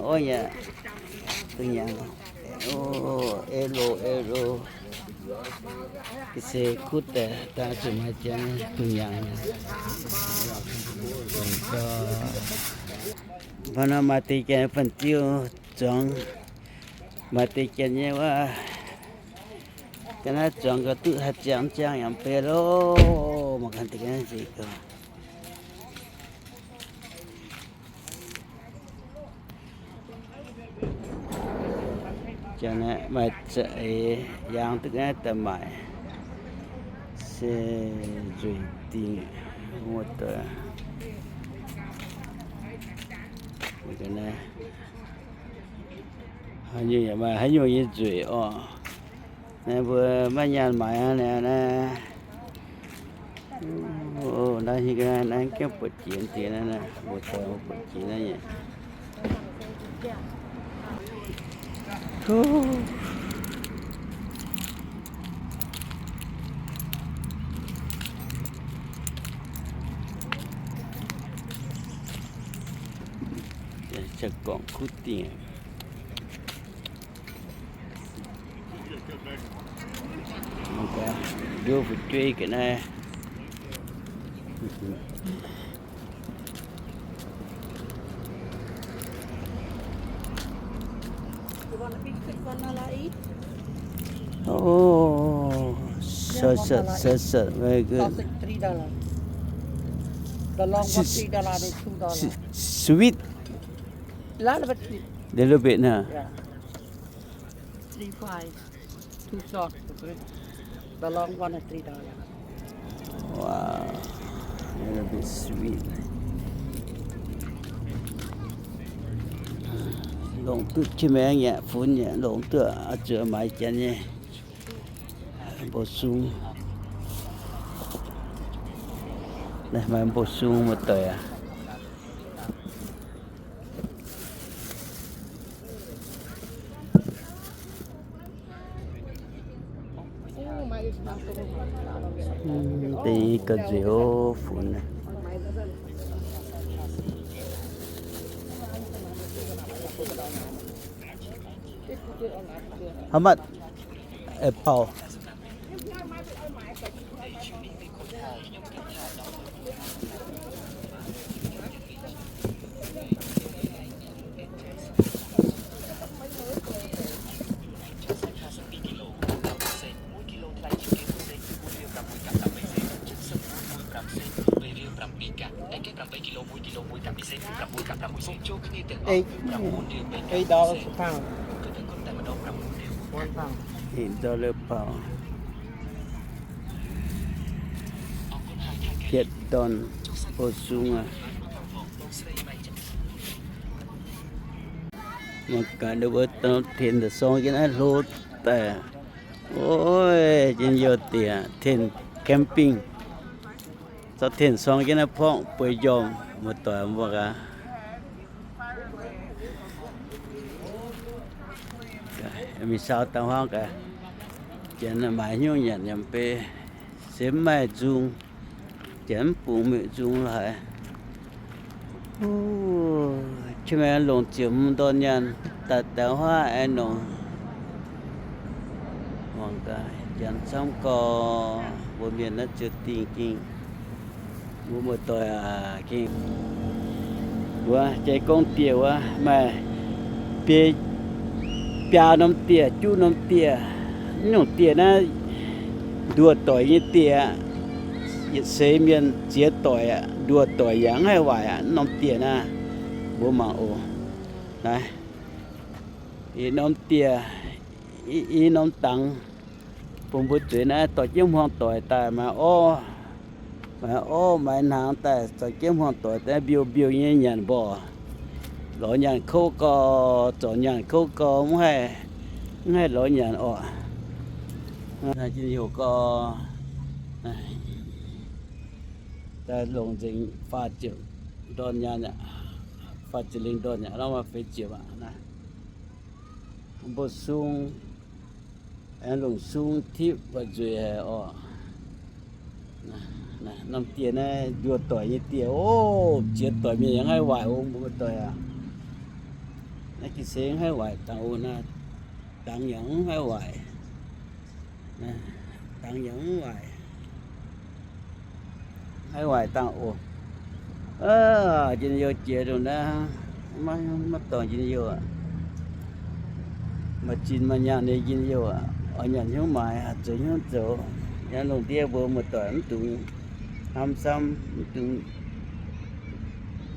Ov yaac duqv nyaangc. Ov, elo, elo. Ga'sie kuv daaih, daaih zuqc maaih janx duqv nyaangc. Mv baac nor maaih deix janx banh ziu zuangx, maaih deix janx nyei wuov, ga'naaiv zuangx gauh duqv haih ziangx ziangx yaac mv bei loh. Mangc gaax deix ga'naaiv nzengc gauh. Jangx naaiv maaih za'eix yaangh duqv ga'naaiv daaih maaic, se nzueic dingc wuov deix. Haaix nyungc yaac maaih haaix nyungc nyei nzueic orqc. Naaiv mbuo maiv nyaanh maaiz aqv naaiv. Naaiv hiuv ga'naaiv naaiv gengh buatc jiex deix naaiv, mbuo dorh buatc jiex naaiv nyei. Gorngv kuv dingh. Nduov fu'jueiv ga'naaiv. Oh, salsa, salsa, very good. Sausage, three dollar. The long one, three dollar, the two dollar. Sweet. Little bit sweet. Little bit, huh? Yeah. Three five. Two short, the long one is three dollar. Wow, little bit sweet. Longc duqv qiex maengx nyei, funx nyei, longc duqv oix zuqc maaiz janx nyei. Mbuo sung. Naaiv maaih mbuo sung muoz-doic aac. Deix ga'nzueic oc, funx naaiv. How much a pound? Eight, eight dollars a pound. One pound. Eight dollar a pound. Yietc ton mbuo sung aac. Mangc gaax ninh mbuo tengx da'sorng jienv naaiv hlo daaih. Oix, jienv youh diex tengx camping. Zorqv tengx sorng jienv naaiv porngv bueix njormh, muoz-doic mbuo gaax. Mingh saau daaih huaangv gaax. Janx maaiz hnyouv nyanc yaac mv bei, se mv maaih nzung. Janx mv bungx miuc nzung lo haic. Qiex maengx longc ziepc hmz ndorn nyaanh daaih daaih huaav aengx nongc. Mangc gaax, janx camv gorx, mbuo mienh naaiv ziouc dingh gengh, mbuo muoz-doic aac, gengh wuov jai gorngv dieh wuov, maaih biei biaa norm dieh, juqv norm dieh. Mv nyungc dieh naaiv nduoh doic nyei dieh aqv. Yietc seix mienh ziex doic aqv, nduoh doic yaac mv haih waaic aqv. Mv norm dieh naaiv, mbuo mangc oc. Naaiv, i norm dieh, i norm dangx, bun mbuo zueiz naaiv dorh jienv hmuangx doic daaih maaiz orv, maaiz orv maaiz hnaangx daaih zorc jienv hmuangx doic daaih mbiouh mbiouh nyei nyanc mborqc. Lorz nyanc kouv gau, zorc nyanc kouv gau, mv haih, mv haih lorz nyanc orqc. Jiex houc gau, daaih longc nzengc faah ziepc ndorn nyaanh aqv, faah ziepc lengh ndorn aqv, hnangv maaih feix ziepc aqv. Mbuo sung, aengx longc sung tipv baac nzueic haic orqc. Norm dieh naaiv nduoh doic nyei dieh oc, ziex doic mienh yaac mv haih waaic oc, mbuo muoz-doic aac. Naaiv ga'sie mv haih waaic dangh oc. Naaiv dangx yaac mv haih waaic. Dangx yaac mv waaic. Haih waaic dangh oc. Njien-youh jiex ndongc naaiv, maiv dorngc njien-youh aqv. Maaih zinh maaih nyaanh nyei njien-youh aqv. Oix nyanc hnyouv maaiz, zoux hnyouv zoux. Yiem lungh ndiev mbuo muoz-doic mv dungx hnamv camv, mv dungx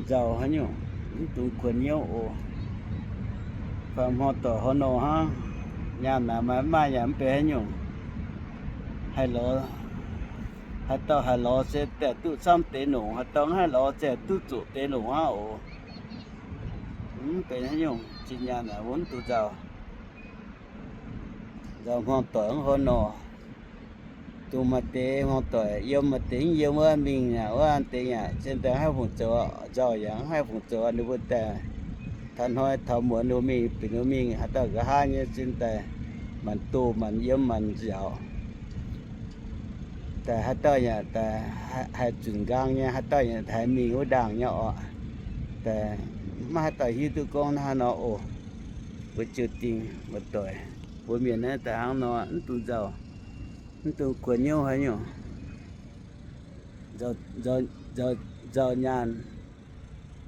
nzauh haaix nyungc, mv dungx kuonx hnyouv oc. Fai hmuangx doic haaix nor hnangv, nyaanh naaic maaih mv maaih yaac mv benx haaix nyungc. Haaix lorz, haaix dauh haaix lorz se daaih duqv camv deix longc, haaix dauh mv haih lorz se duqv zuqc deix longc hnangv oc. Mv benx haaix nyungc, zinh nyaanh naaic mbuo mv dungx nzauh. Nzauh hmuangx doic mv haaix nor. Dongh maaih deix hmuangx doic yiem, maaih deix mv yiem wuov mingh yaac wuov deix yaac cien daaih haih fungc zoux, nzauh yaac mv haih fungc zoux, ninh mbuo daaih taux hnoi taux muonz ninh mbuo mingh, bieqc ninh mbuo mingh, haaix dauh nqa'haav nyei cien daaih maanc doh maanc yiem maanc nziaauc. Daaih haaix dauh yaac daaih haih zunc nqaang nyei, haaix dauh yaac haih mingh wuov ndaangc nyei oc. Daaih maiv haaix dauh hiuv duqv gorngv hnangv haaix nor oc. Mbuo ziouc dingh muoz-doic, mbuo mienh naaiv daaih hnangv nor mv dungx nzauh, mv dungx kuonx hnyouv haaix nyungc. Nzauh nyaanh,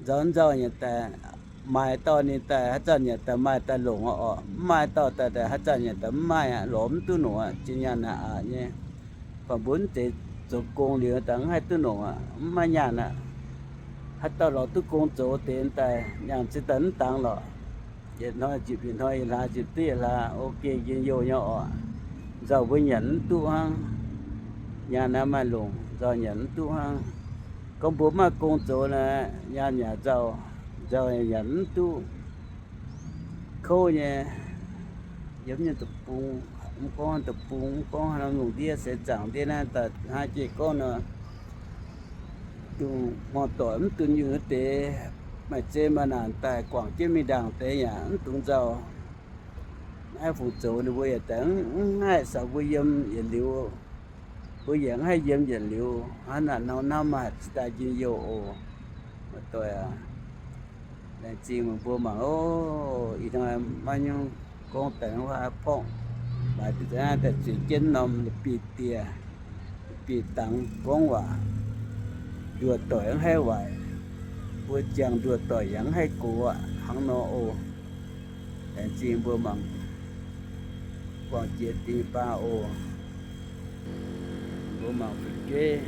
nzauh nzauh nyei daaih, maaih dauh ninh daaih haaix zanc yaac daaih maaih daaih longc aqv oc. Mv maaih dauh daaih, daaih haaix zanc yaac daaih mv maaih aqv, lorz mv duqv nongc aqv. Zinh nyaanh naaic aqc nyei, baac mbuo mv zeiz zoux gong liuz daaih mv haih duqv nongc aqv, mv maaih nyaanh aqv. Haaix dauh lorz duqv gong zoux deix daaih, nyaanh cingx daaih mv dangx lorqc. Yietc hnoi nzipc yietc hnoi, yietc hlaax nzipc duqv yietc hlaax, ok njien-youh nyei oc. Nzauh mbuo nyanc mv duqv hnangv. Nyaanh naaiv maaih longc, nzauh nyanc mv duqv hnangv. Gorngv mbuo mv maaih gong zoux naaic, nyaanh yaac nzauh, nzauh yaac nyanc mv duqv. Kouv nyei, yiem nyei deic-bung, mv gorngv deic-bung, mv gorngv haaix norm lungh ndiev seix zaangc ndiev naaiv daaih hnangv jiex gorngv nor, dongh hmuangx doic mv dunh yunh wuov deix, maaih zei maaih naanc daaih guangc jienv mingh ndaangc deix yaac mv dungx nzauh. Maiv haih fungc zoux, ninh mbuo yaac daaih mv haih caux mbuo yiem yietc liuz. Mbuo yaac mv haih yiem yietc liuz. Hnangv naaic nor hnamv maaih cingx daaih njien-youh oc. Muoz-doic aac, laengz zingh meih mbuo mangc oc. Ih hnoi maiv nyungc gorngv daaih wuov porngv, maaih deix daaih zueiz jienv norm la'bieiv-dieh, la'bieiv-dangx gorngv waac. Nduoh doic mv haih waaic, mbuo ziangh nduoh doic yaac mv haih gox aqv. Hnangv nor oc. Laengz zingh mbuo mangc, guangc jiex dingh baac oc. Mbuo mangc fu'jueiv,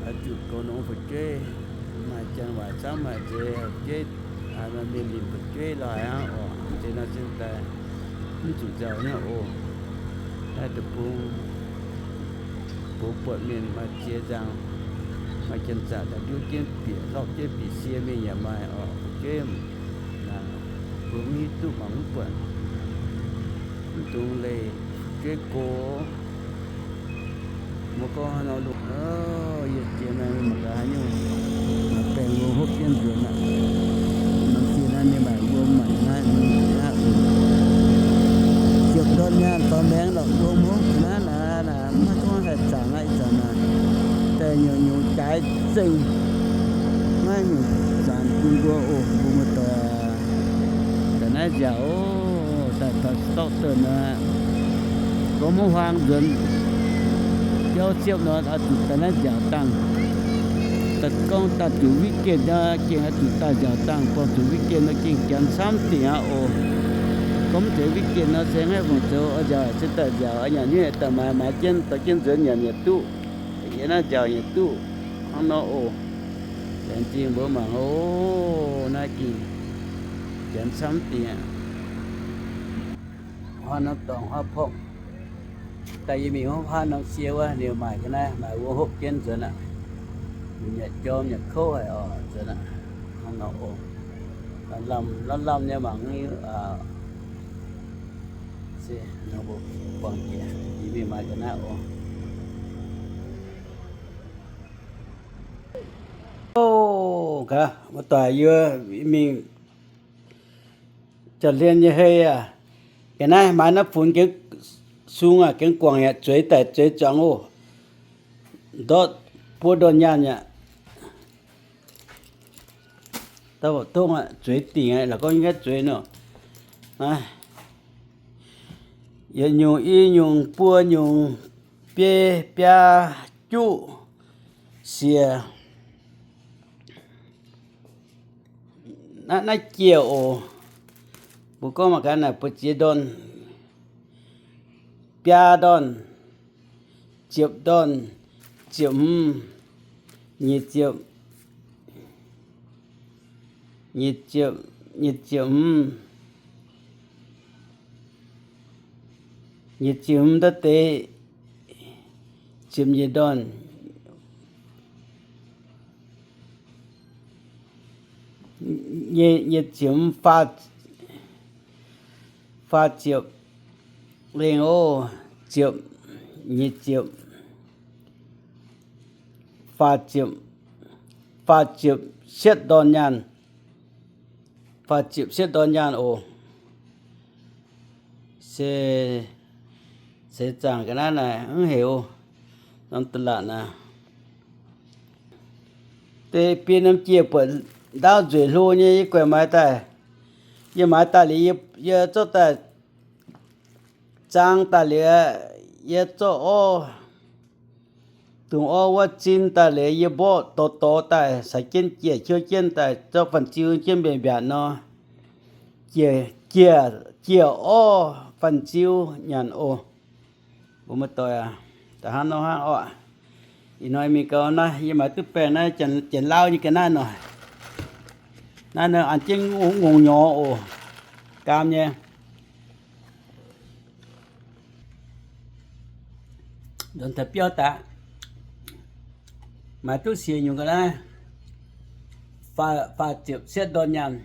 oix zuqc goux nongx fu'jueiv, maaih janx waaic camv maaih nzeix fu'jueiv, maaih mienh nimc fu'jueiv lorh aqv oc. Nzeix nor cingx daaih mv zuqc nzauh nyei oc. Naaiv deic-bung, bungx buatc mienh maaih ziex nzangc, maaih janx-zaqc daaih nduov jienv bieqc, lorqv jienv bieqc sie mingh yaac maaih oc. Fu'jueiv, mbuo mv hiuv duqv mangc mv buatc. Mv dungx leih fu'jueiv go. Mbuo gorngv haaix nor lungh, yie jiex naaiv mangc gaax haaix nyungc, maaih baengh wuom hopv jienv nzuonx aqv. Mangc gaax naaiv ninh maaih wuom maanc naaiv, naaiv, ziepc ndorn nyaanh faaux maengx lorqc, wuom hopv naaiv naaic, maiv gorngv haih zaangc aqv. Ih zanc naaic daaih nyungc-nyungc jaaix zengh, maiv nyungc zaangc bun mbuo oc. Mbuo muoz-doic, daaih naaiv nziaauc oc, daaih taux dorqv deix naaic, gorngv mv huaang nzuonx biauv siepv nor, oix zuqc daaih naaiv nziaauc dangh. Daaih gorngv daaih zuqc weekend nor, gengh oix zuqc daaih nziaauc dangh. Buangh zuqc weekend nor, gengh janx camv dingc aqv oc. Gorngv mv zeiz weekend nor, se mv haih fungc zoux. Oix nziaauc se daaih nziaauc, oix nyanc hnyouv daaih maaiz, maaiz jienv, dorh jienv nzuonx nyanc yaac duqv. Yiem naaiv nziaauc yaac duqv hnangv nor oc. Laengz zingh mbuo mangc oc. Naaiv gengh janx camv dingc aqv. Huaav norm dorngx huaav porngv. Daaih yie mingh huaav norm sie wuov, ninh maaih ga'naaiv, maaih wuom hopv jienv nzuonx aqv. Ninh yaac jorm yaac kouv haic oc, nzuonx aqv. Hnangv nor oc. Lamh lamh nyei mangc, se nor mbuo buangh jiex, yie mingh maaih ga'naaiv oc. Oc, muoz-doic, yie mingh Janx-Hlen nyei hei aac, ga'naaiv maaih naaiv funx gengh sung aac, gengh guangc yaac zueiz daic zueiz zuangx oc. Ndortv buo ndorn nyaanh aac. Dongh zueiz dingc aqv, la'gorngv yie ganh zueiz nor. Yietc nyungc, i nyungc, buo nyungc, biei, biaa, juqv, siec. Naaiv jiex oc. Mbuo gorngv mangc gaax naaic, buoz-ziex ndorn, biaa ndorn, ziepc ndorn, ziepc hmz, nyic ziepc, nyic ziepc, nyic ziepc hmz, nyic ziepc hmz ndortv deix, ziepc nyeic ndorn, nyic ziepc hmz, faah ziepc lengh oc, ziepc, nyic ziepc, faah ziepc, faah ziepc cietv ndorn nyaanh, faah ziepc cietv ndorn nyaanh oc. Se seix zaangc ga'naaiv naaic mv heuc, norm da'latc naaic. Deix biei norm jiex buatc ndaauv nzueic hlo nyei, yie guaix maaiz daaih. Yie maaiz daaih liuz, yie zorqv daaih zaang daaih liuz, yie zorqv orv, dungz orv wuov zin daaih liuz, yie mborqv dorh dorh daaih, caux jienv jiex, ciouv jienv daaih, zorqv fanh ziu jienv mbiaatc mbiaatc nor, jiex, jiex orv fanh ziu nyanc oc. Mbuo muoz-doic aac, da'hnangv nor hnangv orqc. Ih hnoi mingh gau naaiv, yie maaiz duqv baengh naaiv janx-laauv nyei ga'naaiv nor. Naaiv nor an jienv ngongh nyorx oc. Gaam nyei. Ndongc taux biauv daaih, maaiz duqv siec nyungc ga'naaiv, faah ziepc cietv ndorn nyaanh.